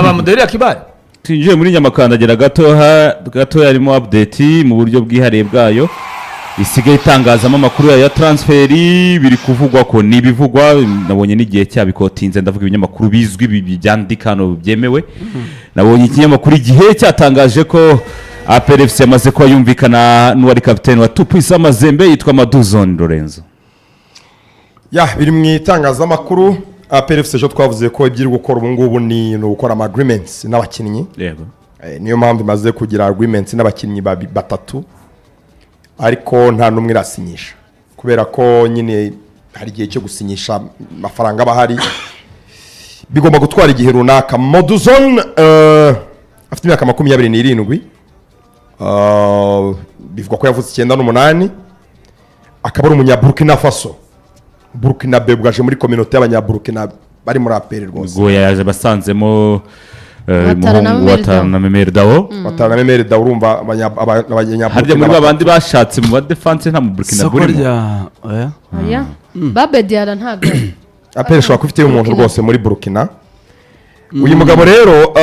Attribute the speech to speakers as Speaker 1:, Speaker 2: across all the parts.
Speaker 1: Ba Muderi Akibari.
Speaker 2: Twinjiye muri Nyamakandagira gato, gato harimo update mu buryo bwihariye bwayo, isigaye itangazamo amakuru yayo ya transfer. Biri kuvugwa ko, ni ibivugwa, nabonye n'igihe cyabikotinze, ndavuga ibinyamakuru bizwi byandika hano byemewe. Nabonye ikinyamakuru Igihe cyatangaje ko APR FC yamaze kuba yumvikana n'uwari kapiteni wa Tout-Puissant Mazembe, yitwa Maduzone Lorenzo.
Speaker 3: Ya, biri mu itangazamakuru. APR FC ejo twavuze ko ibyo iri gukora ubu ngubu ni ugukora ama agreements n'abakinnyi. Niyo mpamvu imaze kugira agreements n'abakinnyi batatu, ariko nta n'umwe irasinyisha, kubera ko nyine hari igihe cyo gusinyisha, amafaranga aba ahari, bigomba gutwara igihe runaka. Moduzone afite imyaka 27, bivugwa ko yavutse 98, akaba ari umunyaburukina Faso, Burkina bwaje muri communauté y'Abanyaburukina bari muri APR rwose.
Speaker 2: Ubwo yaje basanzemo
Speaker 4: Watara na
Speaker 2: umuhungu
Speaker 4: Memel
Speaker 2: Watara
Speaker 4: Dao.
Speaker 2: na Memel Dao.
Speaker 3: Batanu na Memel Dao, urumva
Speaker 2: Harya muri
Speaker 3: Abanyaburukina.
Speaker 2: babandi bashatse mu badefanse, nta mu Burkina
Speaker 5: Isoko
Speaker 2: burimo?
Speaker 5: Rya oya.
Speaker 4: Oya, Babe Diarra ntabwo.
Speaker 3: APR ishobora kuba ifite umuntu rwose muri Burkina. Uyu mugabo rero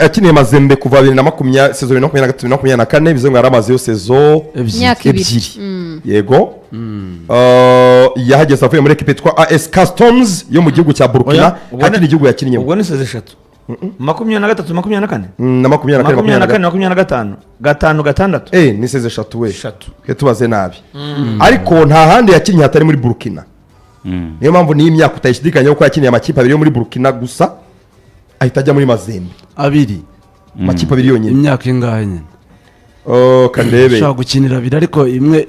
Speaker 3: yakiniye Mazembe kuva 2020, saison 2023, 2024, bivuze ngo yari amazeyo saison
Speaker 5: Ebyiri.
Speaker 4: Imyaka ibiri.
Speaker 3: Ebyiri, yego. Yahageze avuye muri ekipe yitwa AS Customs yo mu gihugu cya Burkina.
Speaker 1: Oya, ubwo
Speaker 3: Nta kindi gihugu yakinnyemo.
Speaker 1: Ubwo ni saison eshatu: 23, 24.
Speaker 3: Na 24.
Speaker 1: 24, 25, gatanu, gatandatu.
Speaker 3: Ni saison eshatu we.
Speaker 1: Eshatu.
Speaker 3: Twe tubaze nabi, ariko nta handi yakinnye hatari muri Burkina. Niyo mpamvu n'iyi myaka utayishidikanyaho ko yakiniye amakipe abiri yo muri Burkina gusa, ahita ajya muri Mazembe.
Speaker 5: Abiri?
Speaker 3: Amakipe abiri yonyine.
Speaker 5: Imyaka ingahe nyine?
Speaker 3: Oh, kandebe.
Speaker 5: Ushobora gukinira abiri, ariko imwe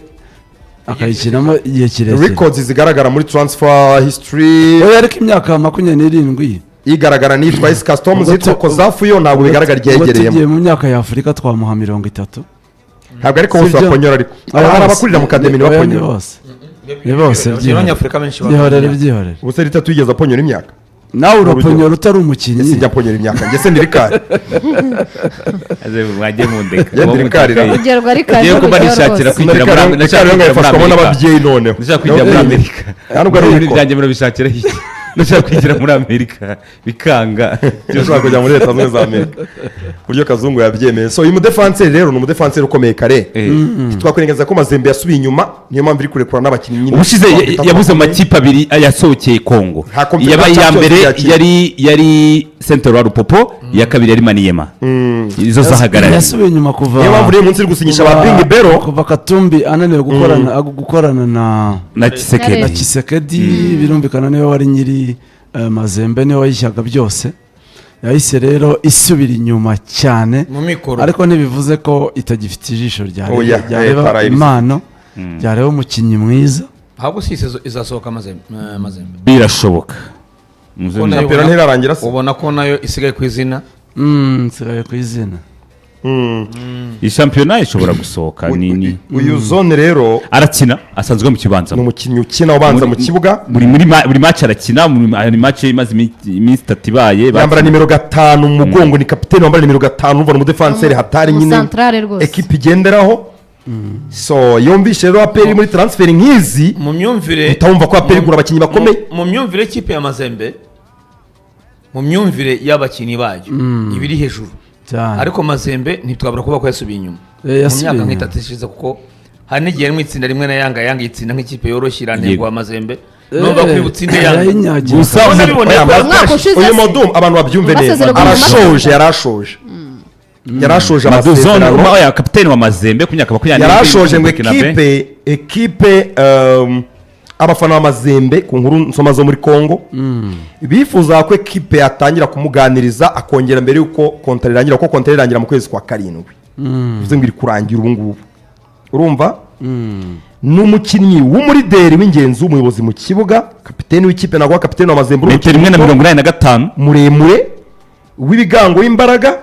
Speaker 5: akayikinamo igihe kirekire.
Speaker 3: Records zigaragara muri transfer history.
Speaker 5: Oya, ariko imyaka 27.
Speaker 3: Igaragara nitwa AS Customs.
Speaker 5: Ubwo
Speaker 3: Yitwa Kozafu yo ntabwo bigaragara igihe
Speaker 5: Ubwo tugiye
Speaker 3: yegereyemo.
Speaker 5: mu myaka ya Afurika twamuha 30.
Speaker 3: Ntabwo ariko bose
Speaker 5: Sibyo?
Speaker 3: baponyora, ariko hari abakurira mu academy
Speaker 5: Oya, ni
Speaker 3: ntibaponyora.
Speaker 5: bose, ni bose.
Speaker 1: Abanyafurika benshi.
Speaker 5: Byihorere, byihorere.
Speaker 3: Ubuse Rita tuyigeze aponyora imyaka?
Speaker 5: Nawe uraponyora utari umukinnyi.
Speaker 3: Sinjya mponyora imyaka njye, se ndirikari?
Speaker 2: Mwajye mundeka.
Speaker 3: Genda irikarira.
Speaker 4: Ugerwa ari kare.
Speaker 2: Ngiye kuba nishakira kwigira muri Amerika.
Speaker 3: Rikari ngo yafashwamo n'ababyeyi noneho.
Speaker 2: Ndashaka kwigira muri Amerika.
Speaker 3: Nta nubwo ari
Speaker 2: Ibintu
Speaker 3: ubikora.
Speaker 2: byanjye murabishakira iki? Ndashaka kwigira muri Amerika bikanga.
Speaker 3: Ushobora kujya muri Leta Zunze Ubumwe za Amerika, ku buryo Kazungu yabyemeye. So uyu mudefanseri rero ni umudefanseri ukomeye kare. Twakwirengagiza ko Mazembe yasubiye inyuma, niyo mpamvu iri kurekura n'abakinnyi nyine.
Speaker 2: Ubushize
Speaker 3: Twakwita ko
Speaker 2: yabuze mu
Speaker 3: bakomeye.
Speaker 2: makipe abiri yasohokeye Kongo.
Speaker 3: Nta
Speaker 2: Yabaye iya
Speaker 3: Champions
Speaker 2: mbere
Speaker 3: League yakina.
Speaker 2: yari Central Lupopo, iya kabiri yari Maniema, izo zahagarariye.
Speaker 5: Yasubiye inyuma kuva
Speaker 3: Niyo mpamvu rero uyu munsi iri gusinyisha ba Bingi Bero.
Speaker 5: Kuva Katumbi ananiwe gukorana na
Speaker 2: Na Tshisekedi.
Speaker 5: Na Tshisekedi, birumvikana niwe wari nyiri Mazembe, niwe wayishyaga byose. Yahise rero isubira inyuma cyane.
Speaker 1: Mu mikoro.
Speaker 5: Ariko ntibivuze ko itagifite ijisho
Speaker 3: Oya,
Speaker 5: ryareba
Speaker 3: tarayibuze.
Speaker 5: impano, ryareba umukinnyi mwiza.
Speaker 1: Ahubwo si saison izasohoka Mazembe, Mazembe?
Speaker 2: Birashoboka.
Speaker 1: Ko nayo
Speaker 3: Shampiyona ntirarangira se?
Speaker 1: Ubona ko nayo isigaye ku izina.
Speaker 5: Nsigaye ku izina.
Speaker 2: Iyi shampiyona ishobora gusohoka ni
Speaker 3: Uyu zone rero
Speaker 2: arakina asanzwe mu kibanza.
Speaker 3: Ni umukinnyi ukina ubanza mu kibuga.
Speaker 2: Buri match arakina, muri match imaze iminsi 3 ibaye.
Speaker 3: Yambara nimero 5 mu mugongo, ni kapitene wambara nimero 5. Umva, ni umudefanseri hatari nyine.
Speaker 4: Umusantrare rwose.
Speaker 3: Ekipa igenderaho. So yumvishe rero APR muri transfer nk'izi,
Speaker 1: Mu myumvire
Speaker 3: uhita wumva ko APR igura abakinnyi bakomeye.
Speaker 1: Mu myumvire y'ikipe ya Mazembe, mu myumvire y'abakinnyi bayo, ibiri hejuru.
Speaker 5: Cyane.
Speaker 1: Ariko Mazembe ntitwabura kuba ko yasubiye inyuma mu
Speaker 5: Yasubiye
Speaker 1: myaka
Speaker 5: inyuma.
Speaker 1: nk'itatu ishize, kuko hari n'igihe mu itsinda rimwe na Yanga, Yanga itsinda nk'ikipe yoroshye, irantegwa Mazembe. Numva ko utsinde Yanga.
Speaker 5: Yayinyagiye.
Speaker 2: Gusa
Speaker 1: Ubona biboneye
Speaker 3: Oya,
Speaker 1: ko
Speaker 4: Umwaka ushize
Speaker 3: uyu
Speaker 4: se?
Speaker 3: Modum, abantu babyumve neza,
Speaker 4: Amasezerano
Speaker 3: arashoje, yarashoje
Speaker 2: Maduzone
Speaker 3: amasezerano.
Speaker 2: Oya, kapiteni wa Mazembe ku myaka 27.
Speaker 3: Yarashoje ngo
Speaker 2: Burkina Faso.
Speaker 3: Ekipe, abafana ba Mazembe, ku nkuru nsoma zo muri Congo, bifuza ko ekipe yatangira kumuganiriza akongera mbere y'uko contrat irangira, kuko contrat irangira mu kwezi kwa karindwi, bivuze ngo iri kurangira ubu ngubu. Urumva ni umukinnyi w'umurideri w'ingenzi, w'umuyobozi mu kibuga, kapiteni w'ikipe, ntabwo kapiteni wa Mazembe uri
Speaker 2: Metero imwe na 85.
Speaker 3: muremure, w'ibigango, w'imbaraga.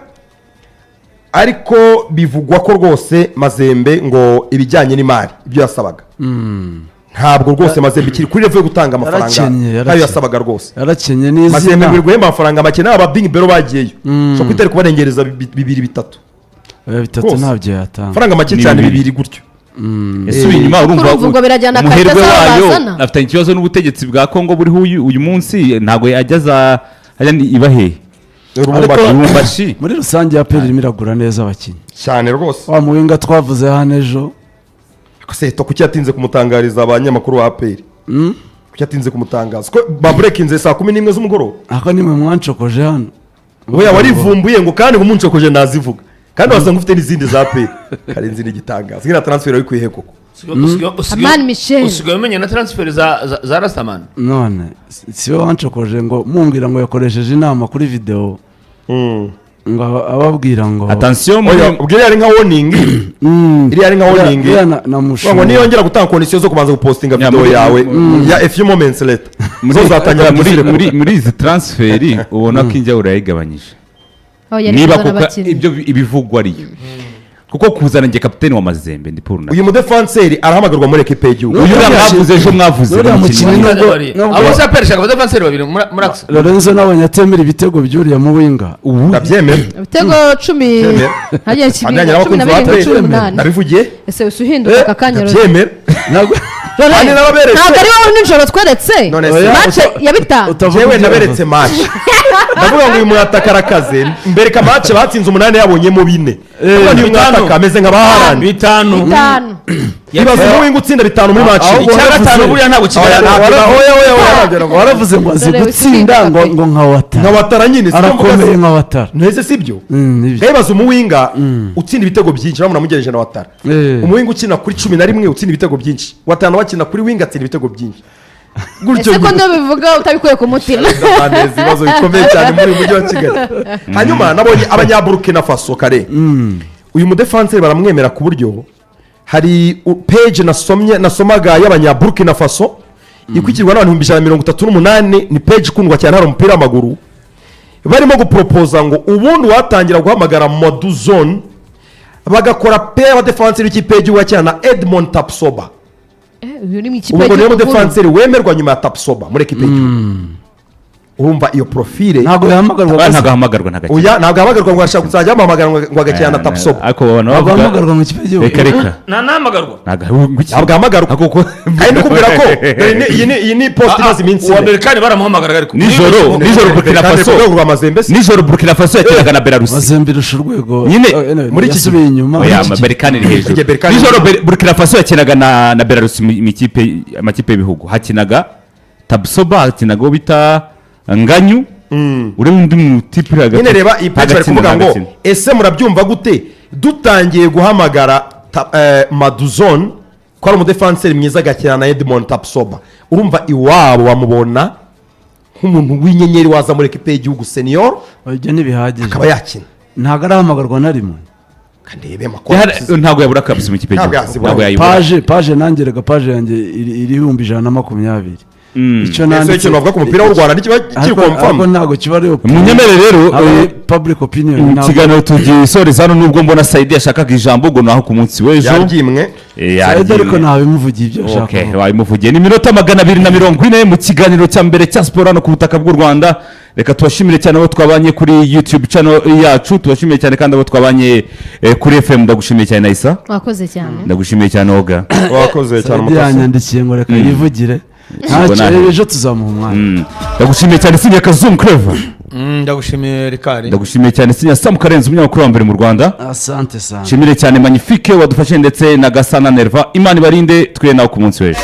Speaker 3: Ariko bivugwa ko rwose Mazembe ngo ibijyanye n'imari, ibyo yasabaga, ntabwo rwose Mazembe ikiri kuri level yo gutanga amafaranga
Speaker 5: Yarakenye,
Speaker 3: nkayo
Speaker 5: yarakenye.
Speaker 3: yasabaga rwose.
Speaker 5: Yarakenye
Speaker 3: Mazembe
Speaker 5: n'izina.
Speaker 3: ngo iri guhemba amafaranga make, n'aba Bingi Bero bagiyeyo ushobora kuba itari kubarengereza bibiri, bitatu.
Speaker 5: Oya, bitatu
Speaker 3: Rwose.
Speaker 5: ntabyo yatanga.
Speaker 3: Amafaranga make
Speaker 2: Ni
Speaker 3: cyane.
Speaker 2: bibiri.
Speaker 3: Bibiri gutyo.
Speaker 2: Yasubiye inyuma, urumva.
Speaker 4: Urumva ubwo birajyana
Speaker 2: Umuherwe
Speaker 4: Karitas aho
Speaker 2: wayo
Speaker 4: bazana.
Speaker 2: afitanye ikibazo n'ubutegetsi bwa Kongo buriho uyu munsi, ntabwo ajya za hajya iba hehe.
Speaker 3: Lubumbashi.
Speaker 2: Lubumbashi.
Speaker 5: Muri rusange APR irimo iragura neza abakinnyi.
Speaker 3: Cyane rwose.
Speaker 5: Wa muwinga twavuze hano ejo.
Speaker 3: Seto kuki yatinze kumutangariza abanyamakuru ba APR? Kuki yatinze kumutangaza ko baburekinze saa 11 z'umugoroba?
Speaker 5: Ako nimwe mwancokoje hano.
Speaker 3: Oya, warivumbuye ngo kandi ngo umuncokoje nazivuga, kandi wasanga ufite n'izindi za APR. Karenzi ni igitangaza, ngira transfer wayikuye he koko?
Speaker 4: Amani Michel.
Speaker 1: Usigaye umenya na transfer za Rastaman.
Speaker 5: None si we wancokoje ngo mumbwira ngo yakoresheje inama kuri videwo, ngo ababwira ngo
Speaker 2: Attention muri
Speaker 3: Oya, ubwo iriya ari nka warning. Iriya ari nka warning.
Speaker 5: Iriya na
Speaker 3: ngo
Speaker 5: mushumba.
Speaker 3: Niyongera gutanga condition zo kubanza gupostinga
Speaker 2: Ya,
Speaker 3: video yawe ya a few moments later, zo zatangira kuzireka.
Speaker 2: Muri izi transfer ubona ko injyawuro yayigabanyije.
Speaker 4: Aho yari
Speaker 2: Niba
Speaker 4: kuzana
Speaker 2: kuko
Speaker 4: abakinnyi.
Speaker 2: ibyo ibivugwa ariyo, kuko kuzana njye kapiteni wa Mazembe ndi Paul
Speaker 3: Uyu mudefanseri arahamagarwa muri ekipe y'igihugu.
Speaker 2: Uyu uriya mwavuze ejo, mwavuze
Speaker 5: Uriya
Speaker 2: umukinnyi
Speaker 5: mukinnyi
Speaker 1: Abo se APR ishaka abadefanseri babiri muri akisa.
Speaker 5: Lorenzo nabonye atemera ibitego by'uriya muwinga.
Speaker 3: Ndabyemera.
Speaker 4: Ibitego 10
Speaker 3: Byemera.
Speaker 4: ntajya kimwe
Speaker 3: Ajyanye
Speaker 4: cumi na
Speaker 3: n'abakunzi ba
Speaker 4: birindwi,
Speaker 3: APR.
Speaker 4: 18.
Speaker 3: Nabivugiye.
Speaker 4: Ese usi uhinduka aka kanya, Lorenzo?
Speaker 3: Ndabyemera.
Speaker 5: Ntabwo
Speaker 4: Lorenzo,
Speaker 3: Kandi n'ababeretse.
Speaker 4: ntabwo ari wowe nijoro tweretse
Speaker 3: None se-
Speaker 5: Oya,
Speaker 4: match ya bitanu.
Speaker 5: Utavuga
Speaker 3: Jewe
Speaker 5: ibyo
Speaker 3: naberetse match, ndavuga ngo uyu mwataka arakaze, mbereka match batsinze umunani yabonyemo bine. Ndavuga ngo uyu
Speaker 1: Bitanu.
Speaker 3: mwataka ameze nka ba Haaland.
Speaker 1: Bitanu.
Speaker 4: Bitanu.
Speaker 3: Ibaze umuwinga utsinda bitanu muri match.
Speaker 5: Ahubwo
Speaker 1: Icya gatanu buriya ntabwo kigaragara.
Speaker 3: Oya, oya, oya, oya.
Speaker 5: Waravuze ngo azi
Speaker 4: Dore
Speaker 5: gutsinda
Speaker 4: wisiga
Speaker 5: ngo
Speaker 4: pe.
Speaker 5: ngo nka Watara.
Speaker 3: Nka Watara nyine, siko mvuga
Speaker 5: Arakomeye
Speaker 3: se.
Speaker 5: nka Watara.
Speaker 3: Ntese sibyo?
Speaker 5: Nibyo.
Speaker 3: Ndayibaza umuwinga utsinda ibitego byinshi bamuna mugereje na Watara. Umuwinga ukina kuri 11 utsinda ibitego byinshi, Watara nawe akina kuri winga atsinda ibitego byinshi gutyo.
Speaker 4: Ese ko ndio bivuga utabikuye ku mutima?
Speaker 3: Neza, ibibazo bikomeye cyane muri uyu mujyi wa Kigali. Hanyuma nabonye Abanyaburukina Faso kare, uyu mudefanseri baramwemera ku buryo hari page nasomye, nasomaga y'Abanyaburukina Faso ikurikirwa n'abantu 138,000. Ni page ikundwa cyane hari umupira w'amaguru. Barimo guporopoza ngo ubundi watangira guhamagara Moduzone, bagakora pair y'abadefanseri w'ikipe y'igihugu akina na Edmond Tapsoba.
Speaker 4: Uyu ni mu ikipe
Speaker 3: Ubu ngo niwe
Speaker 4: y'igihugu nkuru.
Speaker 3: mudefanseri wemerwa nyuma ya Tapsoba muri ekipe y'igihugu. Urumva iyo profile?
Speaker 5: Ntabwo yahamagarwa
Speaker 2: Ah,
Speaker 5: gusa.
Speaker 2: ntabwo ahamagarwa, ntabwo akina.
Speaker 3: Oya, ntabwo ahamagarwa, ngo ashaka kuzajya bamuhamagara ngo agakina na Tapsoba.
Speaker 2: Ariko babona
Speaker 5: Ntabwo
Speaker 2: bavuga
Speaker 5: ahamagarwa mu ikipe y'igihugu.
Speaker 2: Reka reka.
Speaker 1: Ntanahamagarwa.
Speaker 2: Ntabwo.
Speaker 3: Ntabwo ahamagarwa. Kandi ndikubwira ko dore iyi ni post imaze iminsi
Speaker 1: Uwa
Speaker 3: ine.
Speaker 1: mbere kandi baramuhamagara ariko
Speaker 2: Nijoro, nijoro Burkina
Speaker 3: Kandi
Speaker 2: Faso
Speaker 3: ku rwego rwa Mazembe se.
Speaker 2: Nijoro Burkina Faso yakinaga na Belarus.
Speaker 5: Mazembe irusha urwego.
Speaker 2: Nyine,
Speaker 5: Anyway,
Speaker 3: muri iki
Speaker 5: yasubiye inyuma.
Speaker 2: Oya, Berkane iri hejuru.
Speaker 3: Igihe Berkane-
Speaker 2: Nijoro Burkina Faso yakinaga na Belarus mu ikipe, amakipe y'ibihugu, hakinaga Tapsoba, hakinaga uwo bita Nganyu, ureba undi mutipe uri hagati.
Speaker 3: Nyine reba iyi page, bari
Speaker 2: Agatsinda,
Speaker 3: kuvuga ngo
Speaker 2: agatsinda.
Speaker 3: ese murabyumva gute dutangiye guhamagara Maduzone ko ari umudefanseri mwiza agakina na Edmond Tapsoba? Urumva iwabo bamubona nk'umuntu w'inyenyeri waza muri ekipe y'igihugu senior,
Speaker 5: Ibyo ntibihagije.
Speaker 3: akaba yakina.
Speaker 5: Ntabwo arahamagarwa na rimwe.
Speaker 3: Kandebe makuru.
Speaker 2: Ntabwo yabura kabisa mu ikipe
Speaker 3: Ntabwo
Speaker 2: y'igihugu.
Speaker 3: yazibura.
Speaker 2: Ntabwo yayibura.
Speaker 5: Page nanjye rega, page yanjye iri 120,000. Icyo
Speaker 3: Ese ikintu bavuga ku mupira w'u Rwanda ntikiba kiri
Speaker 5: ariko
Speaker 3: confirm?
Speaker 5: Ntabwo kiba ari
Speaker 2: Munyemere rero,
Speaker 5: ntabwo ari public opinion, ntabwo-
Speaker 2: ikiganiro tugisoreza hano, nubwo mbona Saidi yashakaga ijambo, ubwo naho ku munsi w'ejo.
Speaker 3: Yaryimwe.
Speaker 5: Saidi ariko ntabimuvugiye ibyo ashaka
Speaker 2: Okay,
Speaker 5: kuvuga.
Speaker 2: wabimuvugiye. Ni iminota 240 mu kiganiro cya mbere cya siporo hano ku butaka bw'u Rwanda. Reka tubashimire cyane abo twabanye kuri YouTube channel yacu, tubashimiye cyane kandi abo twabanye kuri FM. Ndagushimiye cyane Naisa.
Speaker 4: Wakoze cyane.
Speaker 2: Ndagushimiye cyane Oga.
Speaker 3: Wakoze cyane.
Speaker 5: Saidi
Speaker 3: Umutasi.
Speaker 5: yanyandikiye ngo reka yivugire.
Speaker 2: Ubwo
Speaker 5: Ntacyo,
Speaker 2: nahe.
Speaker 5: ejo tuzamuha umwanya.
Speaker 2: Ndagushimiye cyane Sinya Kazungu Clever.
Speaker 1: Ndagushimiye Rikari.
Speaker 2: Ndagushimiye cyane Sinya Sam Karenzi, umunyamakuru wa mbere mu Rwanda.
Speaker 5: Asante sana.
Speaker 2: Nshimire cyane Magnifique wadufashe ndetse na Gasana Nerva. Imana ibarinde, twe nawe ku munsi w'ejo.